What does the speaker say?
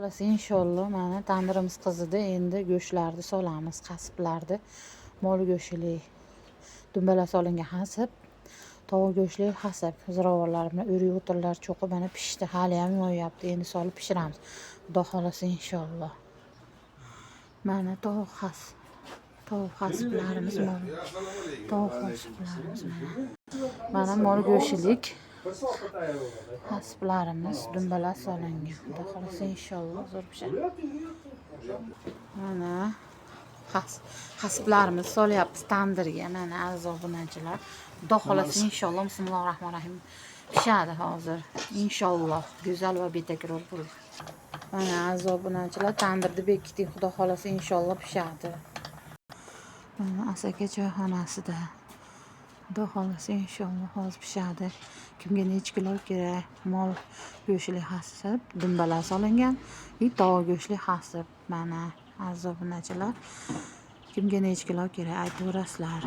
Xohlasa, inshaalloh, mana tandirimiz qizidi, endi go'shtlarni solamiz, hasiplarni. Mol go'shtli dumbala solingan hasip, tovuq go'shtli hasip. Ziravorlar bilan o'rik o'tinlar cho'qib, mana pishdi, haliyam yonyapti. Endi solib pishiramiz. Xudo xohlasa, inshaalloh. Mana tovuq has. Tovuq hasiplarimiz, mol tovuq hasiplarimiz mana. Mana mol go'shtlik hasiplarimiz dumbala solingan. Xudo xohlasa, inshaalloh, zo'r pishadi. Mana hasiplarimiz solyapmiz tandirga. Mana, aziz obunachilar. Xudo xohlasa, inshaalloh, bismillahir rohmanir rohim, pishadi hozir. Inshaalloh, go'zal va betakror bo'ladi. Mana, aziz obunachilar, tandirni bekitdik. Xudo xohlasa, inshaalloh, pishadi. Mana Asaka choyxonasida. Xudo xohlasa, inshaalloh, hozir pishadi. Kimga necha kilo kerak? Mol go'shtli hasip, dumbala solingan и tovuq go'shtli hasip. Mana, aziz obunachilar, kimga necha kilo kerak, aytaverasizlar.